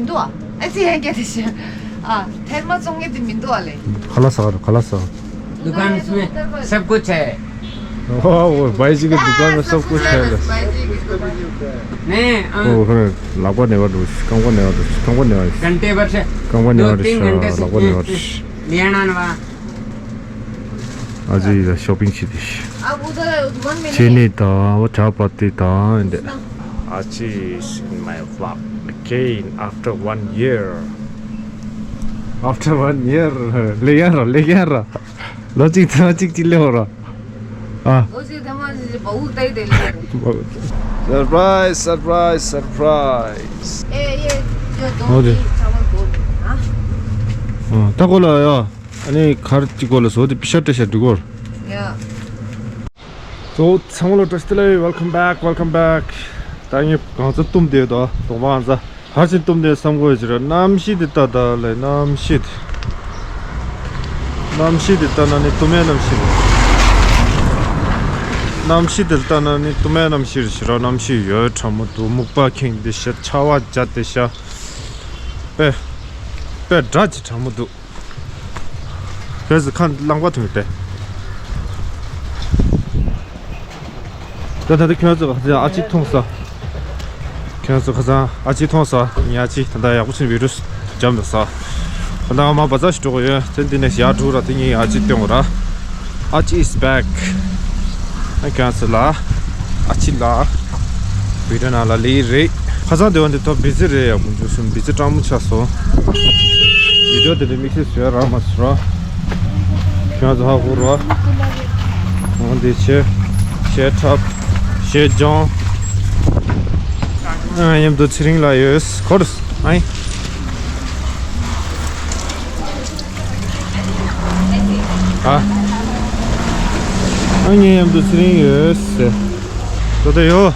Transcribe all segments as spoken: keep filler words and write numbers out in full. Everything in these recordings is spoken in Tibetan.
འདུག་ཨ། ཨ་ཙི་ཡ་སྐད་དེ་བཤད། ཨ། ཐལ་མོ་བཙོང་མཁན་དེ་མི་འདུག་ཨ་ལེ། ཁ་ལག་ཟ་ག་འགྲོ། ཁ་ལག་ཟ། दुकान में सब कुछ है। ओ, वो भाई जी के दुकान में सब कुछ है। नहीं, ओ, हाँ। ཁོ་ལག་པ་ནས་བ་འགྲོ། རྐང་པ་ནས་བ་འགྲོ། རྐང་པ་ནས་བ་འགྲོ། घंटे भर से རྐང་པ་ནས་བ་འགྲོ། दो तीन घंटे से ལག་པ་ནས་བ་འགྲོ། लियाना नवा। ཨ་ཙི་ཡ་ཤོ་པིང་བྱེད་དེ། ཨ་བུ་ད་དུ་མ་མེད་ཅི་ནི་དང་ཇ་པ་ཏི་དང་འདི། Achi is in my vlog again after one year. After one year. ལེགས་ཡ་ར། ལེགས་ཡ་ར། ལོ་གཅིག་ཐེངས་གཅིག་གཅིག་ལེགས་ར། ཨ། ལོ་གཅིག་ཐེངས་གཅིག་བ་འུ་ཏའི་དེ་ལེགས། Surprise, surprise, surprise. ཨེ་ཡེ་ཡོ་ཨོ་དེ། ད་གོ་ལ་ཡ། ཨ་ནི་གར་གཅིག་གོ་ལ་སོ་དེ་པི་ཤ་ཏྲེ་ཤ་འགྲིག་གོ། ཡ། So ཚང་མ་ལ་བཀྲ་ཤིས་བདེ་ལེགས། Welcome back, welcome back. ད་ངས་གང་ཚ་བཏུམ་བསྡད་དོ་དོང་པ་གང་ཚ། ཕར་ཕྱིན་བཏུམ་ནས་བསམ་དགོས་ཅི་ར། གནམ་གཤིས་འདི་ལྟ་ད་ལས་གནམ་གཤིས་འདི། གནམ་གཤིས་འདི་ལྟ་ན་ནི་བཏུམ་མའི་གནམ་གཤིས་རེད། གནམ་གཤིས་འདི་ལྟ་ན་ནི་བཏུམ་མའི་གནམ་གཤིས་རེད་ཤི་ར། གནམ་གཤིས་ཡོད་གྲང་མོ་འདུག་མུག་པ་ཁེངས་ཏེ་ཤ་ཆར་པ་བརྒྱབ་སྟེ་ཤ། དཔེ་དཔེ་འདྲ་ཅིག་གྲང་མོ་འདུག་བོད་ཟི་ཁ་རླངས་པ་ཐོན་ཏེ། ད་ད་ལྟ་ཁྱོད་ཚོ་ཁ་སང་ཨ་ཅེ་མཐོང་ས། ཁྱོད་ཚོ་ཁ་སང་ཨ་ཅེ་མཐོང་ས། ངའི་ཨ་ཅེ་ད་ལྟ་ཡག་པོ་ཕྱིན་བི་རུ་སི་འཇམ་ཡོད་ས། ད་ལྟ་ང་མ་བ་ཙ་ཞིག་འགྲོ་གི་ཡོད། དེ་འདི་ནས་ཡར་འགྲོ་ར། དེ་ངའི་ཨ་ཅེ་སྟོན་གོ་ར། ཨ་ཅེ་is back. ཨ་ཁྱོད་ཚོ་ལ་ཨ་ཅེ་ལ་བི་ཌི་ཡོ་ནང་ལ་ལེ་རེད། ཁ་སང་དེ་བ་འདི་ཐོག་བི་ཛི་རེད། ཡག་པོ་འཇུ་སོང་། བི་ཛི་སྤྲང་མོ་ཆགས་སོང་། བི་ཌི་ཡོ་དེ་འདྲ་དམིགས་བསལ་བཟོས་རག་མ་སོང་ར། ཁྱོད་ཚོ་ཧ་གོ་ར། འོ་འདི་ཆེ། ཤེ་ཐབ། ཤེ་ལྗོང་། ཨ་མཉམ་དུ་ཚེ་རིང་ལགས་ཡོད། ཁོ་ར་ཨ་ཡིན། ཨ། ཨ་ངའི་མཉམ་དུ་ཚེ་རིང་ཡོད་ཟེར། ད་ལྟ་ཡོད།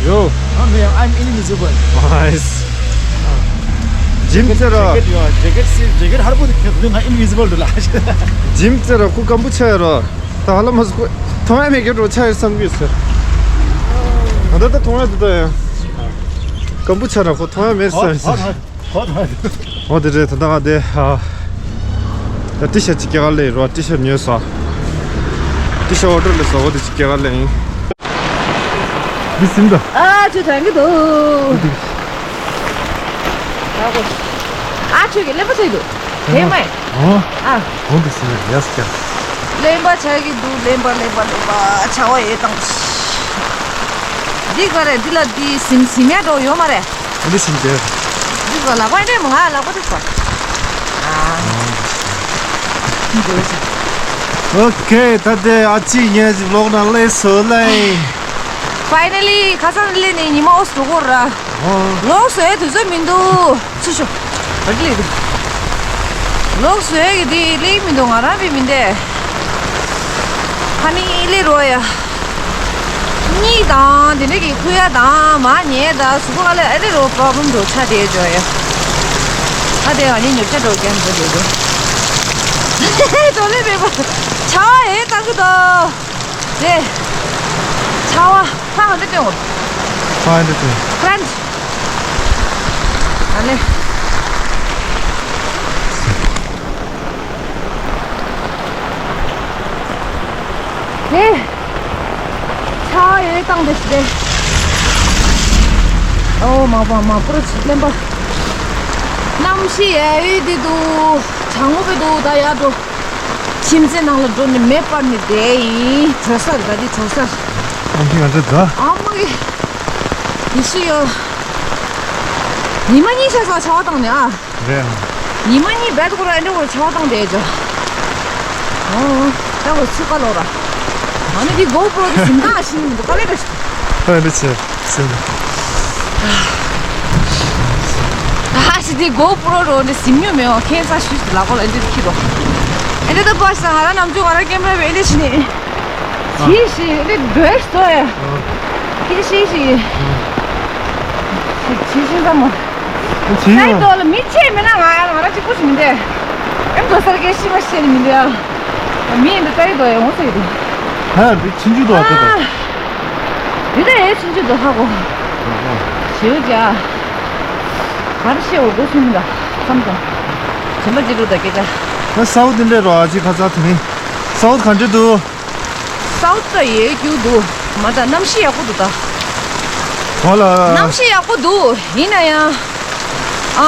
ཡོད། ཨ་མེ། I'm invisible. Nice. ཇིམ་ཚེ་ར། ཇེ་ཀེད་ཡོད། ཇེ་ཀེད་སི་ཇེ་ཀེད་ཧར་པོ་དེ་ཁྱེད་ང་invisible་འདུག་ལ། ཇིམ་ཚེ་ར་ཁོ་ཀམ་པུ་ཆ་ཡ་ར། ད་ཧ་ལམ་མ་ཟ་ཁོ་མཐོང་ཡ་མེད་ཀྱི་འགྲོ་ཆ་ཡ་བསམ་གྱི་ཟེར། ང་ད་ད་མཐོང་ཡ་འདུག་ད་ཡ། ཀམ་པུ་ཆ་ར་ཁོ་མཐོང་ཡ་མེད་ཟེར། ཨོ་དེ་རེད། ད་ལྟ་ང་དེ་ཨ། ད་ཏི་ཤ་ཅིག་སྐྱེལ་ག་སླེབས་རོ། ཏི་ཤ་ཉོས་སོ། ཏི་ཤ་ཨོ་ཌར་སླེབས་སོ། འོ་དེ་ཅིག་སྐྱེལ་ག་སླེབས་ཡིན། འདི་ཟིན་ད། ཨ་ཆུ་ཐང་གི་འདུག་ཨ་ཁོ། ཨ་ཆུ་གི་ལེན་པ་ཚོས་འདུག་དེ་མ་ཡིན། ཨོ། ཨ། འོ་འདི་ཟིན་ཡ་སྐྱ། ལེན་པ་ཆགས་ཀྱི་འདུག་ལེན་པ་ལེན་པ་ལེན་པ་ཆར་པ་ཡོད་དང་། འདི་ག་རེད། འདི་ལ་འདི་ཟིན་ཟིན་ཡ་འགྲོ་ཡོད་མ་རེད། འདི་ཟིན་དེ། འདི་ག་ལག་པ་འདྲེ་མོ་ང་ལག་པ་འདྲེ་པ། ཨ། འདི་འདྲེ། ཨོ་ཁེ། ད་དེ་ཨ་ཅེ་ངའི་ཝི་ལོག་ནང་སླེབས་སོང་ལེ། Finally ཁ་སང་སླེབས་ནས་ཉི་མ་འོ་སུ་འགྲོ་གོ་ར། ཨོ། ལོག་སོ་ཡ་དུས་ཚོད་མི་འདུག་ཚུར་ཤོག་ཨ་ཀི་ལི་དུ། ལོག་བཟོས་ཀྱི་དེ་ལེགས་མི་འདུག་ང་རང་བི་མི་འདས། ཧ་ནི་ལེ་རོ་ཡ། གཉིད་དང་དེ་འདྲ་གི་ཁུ་ཡ་དང་མ་ཉལ་དང་གཟུགས་པོ་ལ་ཨེ་ལེ་རོ་པྲོབ་ལེམ་འགྲོ་ཆ་དེ་འཇོ་ཡ། ཧ་དེ་ང་ནི་ཉོ་ཆ་འགྲོ་རྒྱན་འགྲོ་དེ་འགྲོ། དོ་ལེ་མེད་པ། ཆ་ཨེ་བཏང་གི་དོ། དེ། ཆ་བ། ཕ་ག་འདྲ་སྟོན་འོ། ཕ་ག་འདྲ་སྟོན། ཕ་ག་འདྲ། ཨ་ལེ། དེ། ཆ་ཡོད་བཏང་དེ་ཞིག་དེ། ཨོ་མ་པ་མ་པུ་ར་ཆིག་ལེན་པ། གནམ་གཤིས་ཡ་ཡོད་དེ་འདུག་གྲང་མོ་བས་འདུག་ད་ཡ་འགྲོ། ཁྱིམ་མཚེས་ནང་ལ་འགྲོ་ནས་མེ་སྤར་ནས་བསྡད་ཡིན། གྲོད་སར་ད་དེ་གྲོད་སར། ཨ་མ་གི་ང་ཚོ་ད། ཨ་མ་གི། ཡེ་ཤེས་ཡོད། ཉི་མ་གཉིས་ཆ་ཚང་ཆར་པ་བཏང་ནས་ཨ། རེད། ཉི་མ་གཉིས་བེད་ཁོ་ར་ཨེ་འདྲ་བོར་ཆར་པ་བཏང་བསྡད་ཅོ། ཨོ། ད་བར་ཚུགས་ཀ་ལོག་ར། ཨ་ནི་འདི་གོ་པྲོ་དེ་ཟིན་ཐང་ཤིན་མི་འདུག་ག་ལེ་རེད། ཨ་འདི་ཆེ་ཟིན། ད་ཤི་འདི་གོ་པྲོ་རོ་འདི་ཟིན་མྱོང་མེད་བ་ཁྱད་མཚར་ཞིག་ལ་གོ་ལ་ཨེ་འདྲ་ཁྱི་རོ། ཨེ་འདྲ་ད་པ་ཤི་ང་ར་ནམ་རྒྱུན་ང་ར་ཀེམ་ར་བེ་ཨེ་འདྲ་ཤི་ནི། ཤི་ཤི་ཨེ་འདྲ་འདོད་སོ་ཡ། ཤི་ཤི་ཤི། ཤི་ཤི་ཤི་ད་མོ། ཅི་ཡོད། ད་ལྟ་ལ་མི་ཆེ་མེད་ན་ང་ང་རང་གཅིག་པུ་ཞིག་མི་འདྲ། ཨེམ་དོ་སར་གེ་ཤི་མ་ཤེས་ནི་མི་འདྲ། མི་ཡིན་འདི་ལྟ་ཡི་དོ་ཡོང་ས་ཡི་དོ། ཧ་འདི་ཆིན་ཆུ་དོ་ཨ་ཏོ་དོ། འདི་ལྟ་ཡི་ཆིན་ཆུ་དོ་ཧ་གོ། ཞེའུ་ཅག་ག་རེ་བཤད་འོ་དོ་ཤིན་ད་བསམ་དང་། བྱེ་མ་ཅི་འདུག་ད་སྐད་ཆ། ད་སའུ་ཐི་འདྲ་རོ་ཨ་ཅི་ཁ་ཚ་དེ་རིང་། སའུ་ཐི་ག་འདྲ་འདུག་སའུ་ཐི་ད་ཡེ་རྒྱུག་འདུག་མ་ད་གནམ་གཤིས་ཡག་པོ་འདུག་ད། ག་ལ། གནམ་གཤིས་ཡག་པོ་འདུག་ཡིན་ན་ཡང་། ཨ་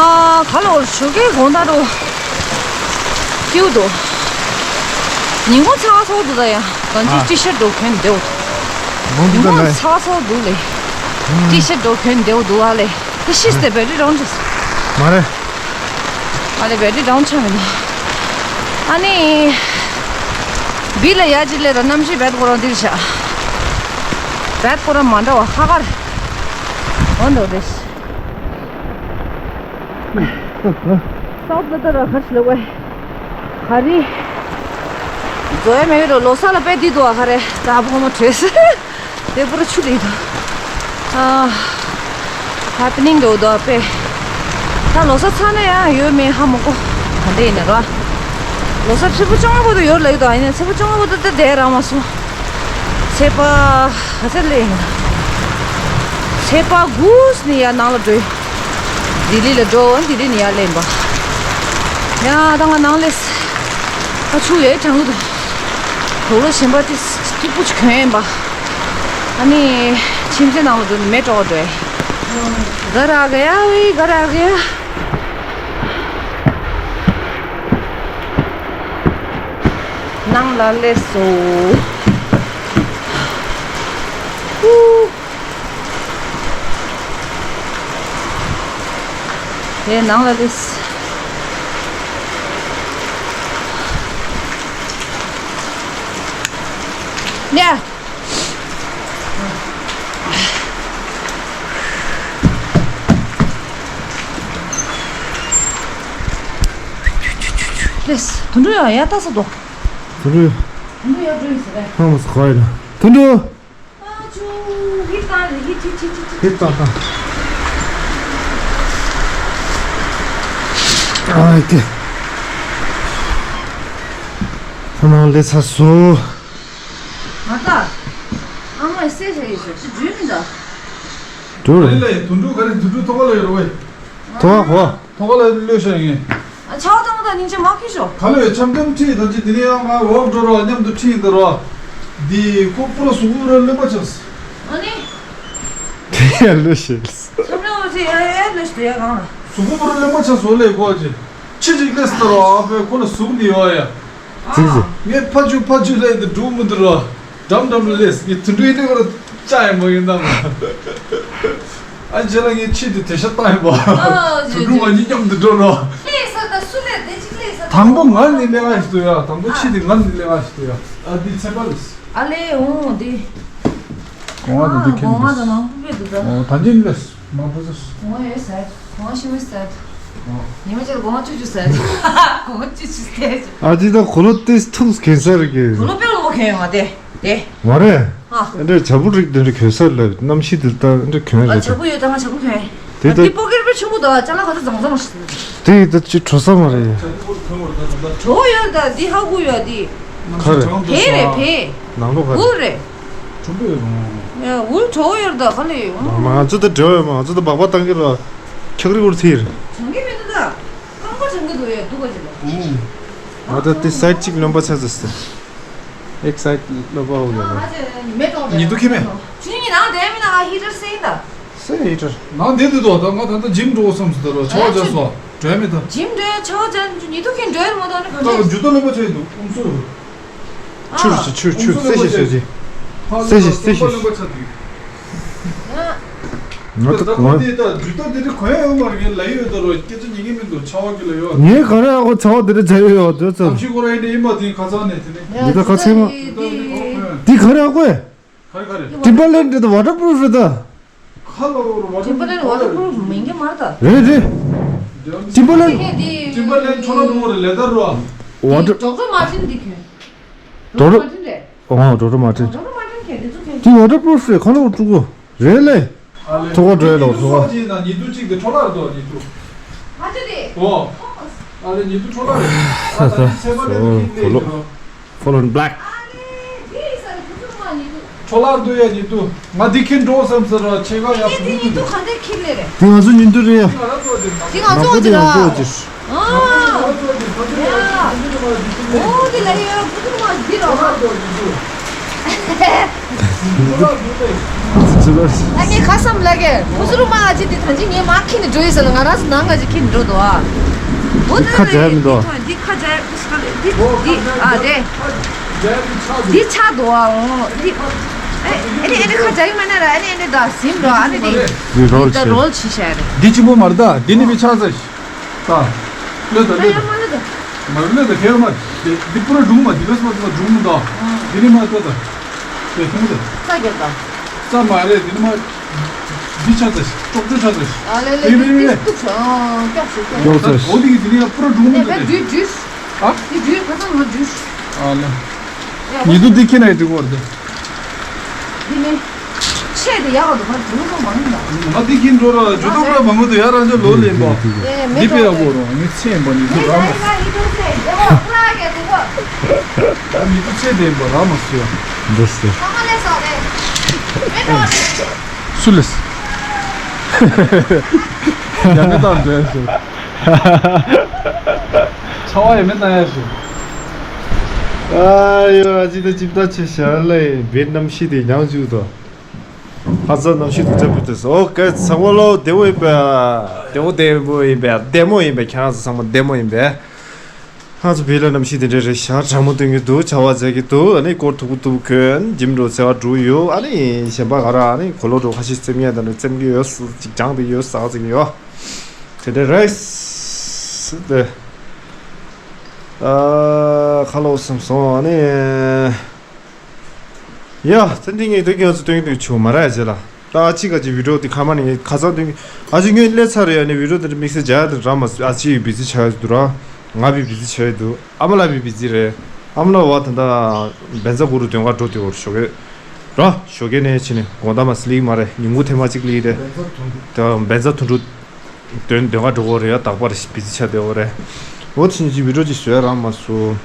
ག་ལ་འོར་ཞོགས་ཀའི་དགོང་དག་རུ། སྐྱིད་འདུག་ཉིན་གུང་ཚ་བ་ཚ་བོ་འདུག་ད་ཡང་གང་ཅི་ཨ། ཊི་ཤར་འདྲ་གོན་བསྡད་འོ། མང་ཉིན་གུང་ཚ་བ་ཚ་བོ་འདུག་ལེ། ཊི་ཤར་འདྲ་གོན་བསྡད་འོ་འདུག་ཨ་ལེ། དེ་ཤི་སྟེ་བེ་ཊི་རི་ཌའུན་ཆགས། མ་རེད། ཨ་ལེ་བེ་ཊི་རི་ཌའུན་ཆགས་མི་འདུག་ཨ་ནི། བི་ལ་ཡ་ཅི་ལེ་ར་གནམ་གཤིས་བེད་ཁོ་རང་འདིར་ཤག་བེད་ཁོ་རང་མ་འདྲ་བ་ཁ་ཁར། འོ་འདུག་རེད། སའུ་ཐི་ལ་ད་ར་ཁར་ཤི་ལ་ཝེ། ག་རི། བཟོ་ཡ་མེད་རོ་ལོ་གསར་ལ་དཔེ་འདི་འདུག་ཨ་ག་རེ་ད་ཕོ་མོ་བྲོས། དེ་པུ་ར་ཆུ་ལི་དང་། ཨ། ཧེ་པི་ནིང་འགྲོ་འདུག་པས། ད་ལོ་གསར་ཚར་ན་ཡང་ཡོད་མེད་ཧ་མ་གོ། ག་འདྲ་ཡིན་ན་ར། ལོ་གསར་ཚེས་པ་བཅོ་ལྔ་བར་དུ་ཡོད་ལབ་ཀྱི་འདུག་ཡིན་ན་ཚེས་པ་བཅོ་ལྔ་བར་དུ་ད་བསྡད་རག་མ་སོང་། ཚེས་པ། ག་ཚོད་སླེབས་ཡིན་ན། ཚེས་པ་དགུ་ནས་ཡར་ནང་ལ་འགྲོ། ལྡི་ལི་ལ་འགྲོ་ལྡི་ལི་ནས་ཡར་སླེབས་པ། ཡ་ད་ང་ནང་སླེབས། ད་ཆུ་ཡོད་གྲང་གི་འདུག་དུག་ལོག་གཞན་པ་ཅི་སྐྱིད་པོ་ཅིག་གྱོན་ཡིན་པ། ཨ་ནི། ཁྱིམ་མཚེས་ནང་ལ་འགྲོ་ནས་མེ་སྤྲོ་བ་འགྲོ་ཡ། ག་ར་ག་ཡ་ཝི་ག་ར་ག་ཡ། ནང་ལ་སླེབས་སོ། ཧུ། དེ་ནང་ལ་སླེབས། ཡ། ལེས། དུད་འགྲོ་ཡང་ཡར་ལྟ་ས་དོ། དུད་འགྲོ། དུད་འགྲོ་ཡར་འགྲོ་ཡིན་ཟེར་རེད། ཧ་མ་སོ་ཁ་ཡིན་ན། དུད་འགྲོ། ཨ་ཆུ། ཧི་ཏང་རེད་ཧི་ཆི་ཆི་ཆི་ཆི། ཧི་ཏང་ཏང་། ཨ་ཀེ། ཁོ་ནང་ལས་ཚ་སོ། ང་ད། ཨ་མ་སེ་ཤ་ཡི་ཤ་ཅི་འཇུས་མི་འདའ། འགྲོ་རེད། ལས་དུད་འགྲོ་ག་རེ་དུད་འགྲོ་ཐོག་ལ་ཡོད་རེད་བས། ཐོག་ག་གོ། ཐོག་ལ་ལོས་ཤ་ཡིན། ཨ་ཆའོ་ཏང་ད་ཉིན་ཆ་མ་ཁི་ཤོ། ག་ལོས་འཆམ་འཆམ་ཁྲིད་ད་ཅི་དེ་ནས་ཡང་ང་འོག་འགྲོ་རོགས་མཉམ་དུ་ཁྲིད་ཡིན་ད་རོགས། འདི་ཁོ་པུ་ར་གཟུགས་པོ་ར་རློན་པ་ཆགས། ཨ་ནི། དེ་ཡང་ལོས་ཤ། འཆམ་འཆམ་ཁྲིད་ཡ་ཡ་ལོས་ཤ་དེ་ཡ་གང་ལ། གཟུགས་པོ་ར་རློན་པ་ཆགས་སོ་ལས་ཁོ་ཅི། ཁྱི་ཅིག་ལས་ད་རོགས་ཨ་ཕའི་ཁོ་ལ་གཟུགས་འདི་ཡོད་ཡ། ཙིག་ཙིག་ངས་ཕ་ཆུ་ཕ་ཆུ་ལས་དེ་འགྲུབ་མི་འདུག་རོ། འགྲམ་འགྲམ་ལ་སླེབས་ངས་དུད་འགྲོའི་སྟེང་ལ་བཅག་ཡིན་པ་ཡིན་དམ། ཨ་རྗེས་ལ་ངས་ཁྱི་དེ་དེ་ཤ་བཏང་ཡིན་པ། ཨ་དུད་འགྲོ་ང་གཉིས་མཉམ་དུ་འགྲོ་རོགས། ལས་ས་ད་སུ་ལས་དེ་ཅིག་ལས་ས། དང་པོ་ང་ནི་ལས་ང་ཞིག་ཏུ་ཡ། དང་པོ་ཁྱི་དེ་ང་ནི་ལས་ང་ཞིག་ཏུ་ཡ། ཨ་འདི་ཚེ་པ་ལས། ཨ་ལས་འོང་འདི། གོང་བ་དང་འདི་ཁྱེར་འདུག་གོང་བ་དང་མང་པོ་ཕེབས་འདུག་ད། ཨོ་ད་འདི་ལས་མང་པོ་ཟེར། གོང་བ་ཡོད་ཟེར། གོང་བ་ཤི་མི་ཟེར། ཉི་མ་ཅིག་ལ་གོང་བ་བཅུ་བཅུ་ཟེར། གོང་བ་བཅུ་བཅུ་ཟེར། ཨ་ཅི་ད་གོ་ལོ་ཏིས་ཐུགས་གེ་སར་གི། གོ་ལོ་དཔེ་མང་པོ་གྱོན་ཡོང་བ་དེ་དེ། མ་རེད། ཨ། ཨ་འདྲ་བྱ་བུ་རིགས་དེ་འདྲ་གྱོན་ས་ལ་གནམ་གཤིས་དེ་ལྟ་ཨ་འདྲ་གྱོན་ཨ་རེད་བྱ་ད། བུ་ཡོད་ད་ང་བྱ་བུ་གྱོན། དེ་ཨ་ད་འདི་པོ་ཀེར་དཔེ་ཆུང་པོ་འདུག་ཨ་ཅ་ལག་ཁ་ཚ་རྫང་རྫང་ཞིག་དེ་ད་ཅི་བྲོ་ས་མ་རེད། བྲོ་ཡོད་ད་འདི་ཧ་གོ་ཡོད་འདི། ག་རེ། བེ་རེད་བེ། ནང་ལོགས་ག་རེ། གུ་རེད། ཁྲོམ་པ་ཡོད་རུང་། ཡ་འུར་གྲོགས་ཡོད་ད་ག་ལ་ཡོད། ང་ཚོ་ད་འབྲེལ་བ་ཡོད་མ་ང་ཚོ་ད་སྦག་སྦག་བཏང་གི་ར། འཁྱག་རི་འུར་ཐིར། བྱང་གི་མི་འདུག་ད། རྐང་པ་བྱང་གི་འདུག་ཡ་འདུག་ག་ཅི་ལ། ང་ད་དེ་སའིཌ་གཅིག་རློན་པ་ཆགས་ཟེར་ཏེ། ཨེག་སའིཌ་རློན་པ་འོ་ཡ་ལ། ཉི་དུ་ཁྱི་མེད། ཆུ་ཉི་ནང་དེ་མི་ན་ཧི་ཊར་སེ་ཡིན་ད། སེ་ཧི་ཊར། ནང་དེ་འདུག་ད་ང་ད་ལྟ་ཇིམ་འགྲོ་བསམ་སོང་ད་ར་ཆ་བ་ཅག་སོ་འགྲོ་མི་ད། ཇིམ་འགྲོ་ཆ་བ་ཅག་ཉི་དུ་ཁྱི་འགྲོ་མ་ད་ནི་ག་ད་འགྲོ། ཇུ་ཏོ་རློན་པ་ཆགས་ཡིན་འདུག་ཨུམ་སུ། ཆུར་ཆུ་ཆུ་ཆུ་སེ་ཤེ་སེ་ཤེ། སེ་ཤེ་སེ་ཤེ། ང་ད་གོང་། ངས་ག་རེ་ཨ་ཁོ་ཚ་བ་དེ་འདྲ་བྱ་ཡོད་ཡོད་དོ་ཚོ། ཨམ་ཤི་ཁོ་ར་ཡིན་འདྲ་ཡིན་པ་དེ་ཁ་ཚང་ནས་དེ་ནས། འདི་ད་ཁ་ཚིག་མ། འདི་ག་རེ་ཨ་ཁོས། ག་རེ་ག་རེ། ཊིམ་བར་ལེན་འདྲ་ད་ཝ་ཊར་པུ་རུཕ་རེད་ད། ཁ་ལ་བོར་བ། ཊིམ་བར་ལེན་ཝ་ཊར་པུ་རུཕ་མིན་གྱི་མ་རེད་ད། རེད་རེད། ཊིམ་བར་ལེན། ཊིམ་བར་ལེན་ཁྱོད་ལ་ནོར་རེད་ལེ་དར་རོ། ཝ་ཊར། ཌོག་ཊར་མར་ཊིན་འདི་ཁྱོད། ཌོག་ཊར། ཌོག་ཊར་མར་ཊིན་རེད། ཨོ་ཌོག་ཊར་མར་ཊིན། ཌོག་ཊར་མར་ཊིན་ཁྱོད་འདི་ཚོ་ཁྱོད། འདི་ཝ་ཊར་པུ་རུཕ་རེད་ཁ་ལོ་དཀྲུག་གོ། རེད་ལེ། ཐོག་ག་འགྲོ་ཡ་ལོ་ཐོག་ག། ཉི་དུ་གཅིག་དེ་འཕྲོ་བརླག་རེད་དོ་ཉི་དུ། ཨ་ཅོ་དེ། ཨོ། ཨ་ལེ་ཉི་དུ་འཕྲོ་བརླག་རེད། ཨ་ད་ནི་ཚེ་པ་ལེ་ནི་ཁྱི་ལེ་ཡོད་རོ། Full on black. ཨ་ལེ་དེ་ས་རེད་ཁུ་ཚུར་མ་ཉི་དུ། ཁྲོ་ལར་འདུག་ཡ་ཉིན་དུ། ང་འདི་ཁྱེར་འགྲོ་བསམ་ཟེར་ར་ཆེ་ག་ཡ་ཁྱེད་འདི་ཉིན་དུ་ག་འདྲ་ཁྱེར་ལེ་རེད། འདི་ང་ཚོ་ཉིན་དུ་རེད་ཡ། ང་རང་ཚོ་འདི་ང་ཚོ་ང་ཚོ་འདི་ང་ཚོ་འདི་ང་ཚོ་འདི་ང་ཚོ་འདི་ཡ། འོ་འདི་ལ་ཡོད་ཁུ་ཚུར་མ་འདི་རོ། ང་ཚོ་འདི་འདུག་ད་ངས་ཁ་བསམ་ལ་གེ་ཁུ་ཚུར་མ་ཨ་ཅེ་འདི་ཐང་ཅིག་ངས་མ་ཁྱེར་ནས་འགྲོ་ཡོད་ཟེར་ལ་ང་རང་ཚོ་ནང་ང་ཅིག་ཁྱེར་ནས་འགྲོ་འདུག་ཨ། འོ་འདི་ཁ་ལ་འདི་ཁ་འདི་འདི་འདི་ཨ་རེད། འདི་ཆགས་འདུག་ཨ། འོ་འདི་ཨེ་ཨེ་ནི་ཨེ་ནི་ཁ་འཇའ་ཡི་མ་ན་ར་ཨེ་ནི་ཨེ་ནི་ད་ཟིན་རོ་ཨ་ནི་འདི་འདི་རོལ་ད་ཆེ་རོལ་ཆི་ཤ་རེད། འདི་གཅིག་པོ་མ་རེད་ད། འདི་ནི་མི་ཆགས་ཟེར། ད་ལོས་ད་ད་ལོས་ཡ་ད་མ་ལོས་ད། མ་ལོས་ད་ཁེ་མ་འདི་འདི་པུ་ར་སྒྲུང་མ་འདི་ལོས་མ་འདི་མ་སྒྲུང་མ་ད། འདི་ནི་མ་ད་ད། དེ་ཐུང་ད། ས་རྒྱབ་ད། ས་མ་རེད་འདི་ནི་མ། འདི་ཆགས་ད་ཅོག་ཅོག་ཆགས་ད། ཨ་ལེ་ལེ་འདི་འདི་འདི་འདི་སྟུག་ཤོག་ཀྱོག་ཤོག་ཀྱོག་ཤོག་ད་འོ་འདི་གི་འདི་ནི་པུ་ར་སྒྲུང་མ་ད་དེ། འདི་འདི་འདི་ཨ། འདི་འདི་ཁ་སང་ང་འདི། ཨ་ལེ། ཉི་དུ་འདི་ཁྱེར་ན་ཡི་འདི་གོ་རེད། འདི་ནི། ཆེ་དེ་ཡག་པ་འདུག་ང་འདི་ལོ་མང་ཡིན་ད། ང་འདི་ཁྱེར་འགྲོ་ར་ཇོ་ཏོག་ར་མང་པོ་འདུག་ཡ་རང་ཅག་ལོ་ལེན་པ། ཨེ་མེ་འདི་པེ་ཡག་པོ་རོ་ངས་ཚེ་ཡིན་པ་ནི་འདི་ར་མ། ད་མི་འདི་ཚེ་ལྡན་པ་ར་མ་སུ་ཡ། འདི་སུ། སུ་ལས། ཡ་མེ་ད་འདྲ་སུ། ཆ་བ་ཡ་མེ་ད་ཡ་སུ། ཨ་ཡོ་ཨ་ཅི་ད་ཅིབ་ད་ཆེ་ཤ་ལེ་བེད་གནམ་གཤིས་དེ་ཉང་བཅུག་དོ། ཧ་ས་གནམ་གཤིས་དེ་ཅབ་པུ་ཏེ་སོ་ཨོ་ཀེ་ཚང་མ་ལོ་བདེ་བོ་ཡིན་པས། བདེ་བོ་བདེ་བོ་ཡིན་པས་བདེ་མོ་ཡིན་པས་ཁྱེད་རང་ཚོ་ཚང་མ་བདེ་མོ་ཡིན་པས། ང་ཚོ་བོད་ལ་གནམ་གཤིས་དེ་འདྲ་རེད་ཤག་གྲང་མོ་སྟོན་གྱི་འདུག་ཆར་པ་འཛད་ཀྱི་འདུག་ཨ་ནི་སྐོར་ཐུག་པོ་ཐུག་པོ་གྱོན་འཇིམ་འགྲོ་ཚེ་བ་འགྲོ་ཡོད། ཨ་ནི་གཞན་པ་ག་ར་ཨ་ནི་གོ་ལོ་འགྲོ་ཁ་ཤས་རྩེམ་ཡས་དང་འདྲ་རྩེམ་གྱི་ཡོད། ཅིག་སྦྱངས་པའི་ཡོད་ཟག་ཅིག་ཡོད། དེ་འདྲ་རེད། དེ་ཨ་ཁ་ལོ་སེམས་སོང་ཨ་ནི། ཡ། ཚེ་འདི་ངས་དེ་ཁྱོད་ཚོ་སྟོན་གྱི་འདུག་ཆུ་མ་ར་རྗེས་ལ། ད་ཨ་ཅི་ག་ཅི་བི་ཌིའོ་དེ་ཁ་མ་ནི་ངས་ཁ་སང་སྟོན་གྱི། ཨ་ཅི་ངས་སླེབས་ཚར་རེད་ཡ་ནི་བི་ཌིའོ་དེ་དམིགས་བསལ་རྒྱག་ཡ་དེ་ར་མ་ཟེར། ཨ་ཅི་བི་ཛི་ཆགས་ཡོད་འདུག་ར། ང་བི་བི་ཛི་ཆགས་ཡོད་འདུག་ཨ་མ་ལགས་བི་བི་ཛི་རེད། ཨ་མ་ལགས་བ་ད་ལྟ་བན་ཚ་གུ་རུ་དོན་ཁ་འགྲོ་དེ་བར་ཞོགས་ཀས་ར། ཞོགས་ཀས་ནས་ཕྱིན་ནས་དགོང་དག་མ་སི་ལིག་མ་རེད་ཉིན་གུང་ཐེངས་མ་གཅིག་ལིག་རེད། ད་བན་ཚ་དོན་གྲུབ། དོན་དོན་ཁ་འགྲོ་གོ་རེད་ཡ། དག་པར་བི་ཛི་ཆགས་བསྡད་ཡོད་རེད། འོ་ཕྱིན་ཅི་བི་ཌིའོ་ཅིག་བཟོས་རང་མ་སུ།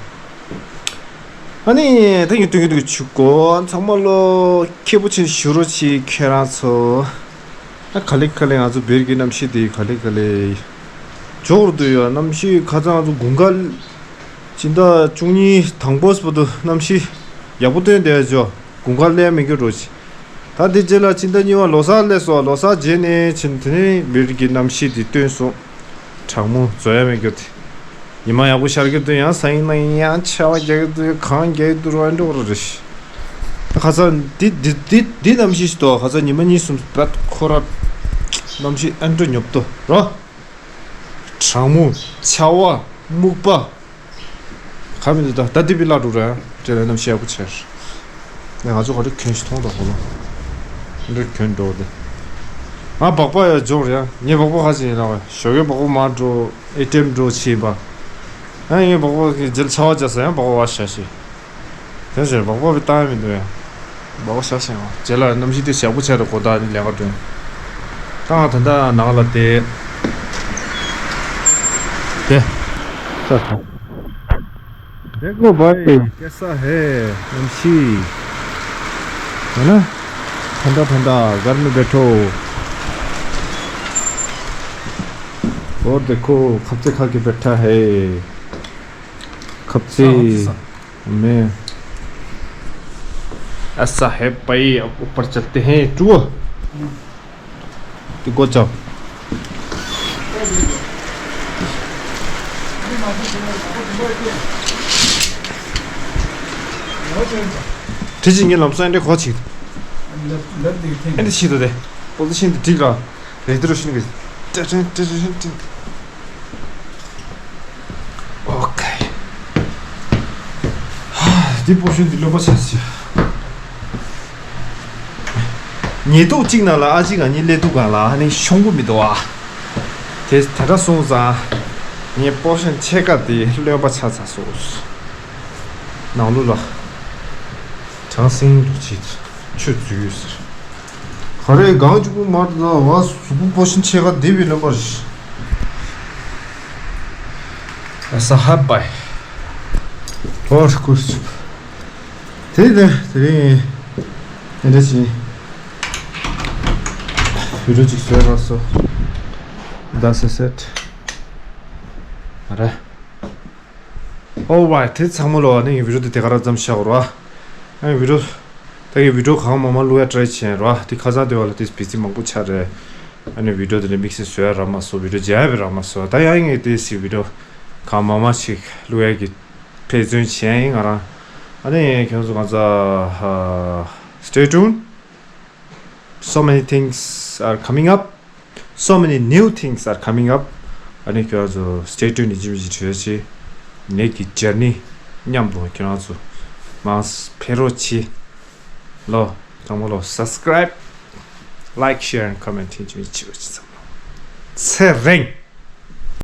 ཨ་ནི་ད་ཡིན་སྟོན་གྱི་འདུག་ཆུ་གོ་ཚང་མ་ལོ་ཁྱེད་པོ་ཆེན་ཞུ་རོ་ཆི་ཁྱེད་རང་ཚོ། ཨ་ག་ལེ་ག་ལེ་ང་ཚོ་བོད་ཀྱི་གནམ་གཤིས་དེ་ག་ལེ་ག་ལེ། འཇོག་རུ་འདུག་ཡ་གནམ་གཤིས་ཁ་ཚང་ང་ཚོ་དགུན་ཁ། སྤྱི་ཟླ་བཅུ་གཉིས་དང་པོ་སྤུ་དུ་གནམ་གཤིས་ཡག་པོ་སྟོན་བསྡད་ཡ་ཇོ། དགུན་ཁ་སླེབས་མི་འགྱུར་རོ་ཆི། ད་དེ་རྗེས་ལ་སྤྱི་ཟླ་གཉིས་པ་ལོ་གསར་སླེབས་སོང་། ལོ་གསར་རྗེས་ནས་ཕྱིན་དེ་ནས་བོད་ཀྱི་གནམ་གཤིས་དེ་སྟོན་སོང་། གྲང་མོ་བཟོ་ཡ་མེད་རྒྱུ་དེ། ཉི་མ་ཡག་པོ་ཤར་གྱི་འདུག་ཡང་གཟའ་ཉི་མ་ཡིན་ཡང་ཆར་པ་རྒྱག་གི་འདུག་གངས་རྒྱག་གི་འདུག་ར་འགྲོ་ར་རེད། ཁ་སང་འདི་འདི་འདི་འདི་གནམ་གཤིས་ཤིག་འདུག་ཁ་སང་ཉི་མ་གཉིས་གསུམ་བད་ཁོ་ར་གནམ་གཤིས་ཨ་འདྲ་ཉོབ་ཏོ་ར། གྲང་མོ་ཆར་པ་སྨུག་པ། ག་མི་འདུག་ད་ད་དེ་བི་ལ་འགྲོ་ར་དེ་ལ་གནམ་གཤིས་ཡག་པོ་ཆེར། ང་ཚོ་ག་རེ་གྱོན་ཞིག་མཐོང་དང་ཧོ་ལོ། འདིར་གྱོན་འགྲོ་དེ། ང་སྦག་སྦག་ཡ་འཇོག་རེད་ཡ། ངའི་སྦག་སྦག་ཁ་ཅིག་ཡིན་ལ་བ་ཞོགས་ཀས་སྦག་སྦག་མ་འགྲོ་ཨེ་ཊི་ཨེམ་འགྲོ་ཆེ་བ། ཡང་ངའི་སྦག་སྦག་གི་རྗེས་ཆར་པ་རྒྱག་ས་ཡང་སྦག་སྦག་བ་ཤ་ཤི། དེ་བཞིན་སྦག་སྦག་བི་བཏང་ཡ་མི་འདུག་ཡ། སྦག་སྦག་ཤ་ཤི་ཡང་རྗེས་ལ་གནམ་གཤིས་དེ་ཞག་པོ་ཆེ་ར་གོ་ད་ནི་ལས་ཀ་སྒྲོན། ད་ང་ད་ལྟ་ནང་ལ་དེ། དེ། ས་ཐོང་། देखो भाई, कैसा है एमसी? है ना? ठंडा ठंडा घर में बैठो। और देखो, खपचे खा के बैठा है। खपचे में। ऐसा है भाई, अब ऊपर चलते हैं। टू। དེ་སྒོ་བཅག་དེ་ཅི་ངས་ལམ་སང་ཨེ་འདྲས་གོ་ཅིག་ཨེ་འདྲས་ཤི་དོ་དེ། པོ་ཏི་ཤིན་ཏུ་འགྲིག་ལ། རེད་དེ་རུ་ཤིན་གི་ཏྲེ་ཏྲེ་ཏྲེ་ཏྲེ་ཏྲེ། ཨོ་ཁེ། འདི་པོ་ཤིན་འདི་ལོན་པ་ཆགས་སི། ཉེ་དུ་གཅིག་ནང་ལ་ཨ་ཅིག་ང་གཉིས་སླེབས་དུས་གང་ལ་ཨ་ནི་ཤོང་གི་མི་འདུག་ཨ། དེ་དེ་འདྲ་སོང་ཙང་། ངས་པོ་ཤིན་ཕྱེད་ཀ་དེ་ལོན་པ་ཆགས་ཚར་སོང་། ནང་ལོགས་ལ། བྲང་སེང་འདུག་ཅིག་ཆུ་འཛུལ་ཟེར། ག་རེ་གང་བཅུག་པོ་མར་ལ་བ་གཟུགས་པོ་པོ་ཤིན་ཕྱེད་ཀ་དེ་བས་ལོན་པར་ཤི། ས་ཧ་པའི། ཧོར་ཀུར་ཆུ། དེ་ནས་དེ་རིང་ དེ་འདྲ་བྱས། བི་ཌིའོ་གཅིག་བཟོས་རག་སོང་། That's it. རེད། Alright, དེ་ཚང་མ་ལོ། ཨ་ནི་ངའི་བི་ཌིའོ་དེ་དེ་ག་རང་ཙམ་བཞག་རོགས། ཨ་ནི་བི་ཌིའོ་ད་ངའི་བི་ཌིའོ་གང་མང་མང་བླུག་ཡ་ཊ་རའི་བྱས་རོགས། དེ་ཁ་སང་དེ་བ་ལ་དེ་བི་ཛི་མང་པོ་ཆགས་རེད། ཨ་ནི་བི་ཌིའོ་དེ་ནས་དམིགས་བསལ་བཟོ་ཡ་རག་མ་སོང་། བི་ཌིའོ་མཇལ་ཡ་བི་རག་མ་སོང་། ད་ཡང་ངས་དེ་སི་བི་ཌིའོ་གང་མང་མང་ཞིག་བླུག་ཡ་གི་འབད་བརྩོན་བྱས་ཡིན་ང་རང་། ཨ་ནི་ཁྱོད་ཚོ་གང་ཚ་stay tuned. So many things are coming up. So many new things are coming up. ཨ་ནི་ཁྱོད་ཚོ་stay tuned ནི་ཇི་མི་ཇི་བྱོས་ཆེ། ངེད་ཀྱི་journey མཉམ་དུ་ཁྱོད་རང་ཚོ་མང་ཕེ་རོ་ཆེ། ལོ། ཚང་མ་ལོ་subscribe, like, share and comment ཧིན་ཅི་མི་ཅི་བ་ཅི་ཚང་མ་ཚེ་རིང་།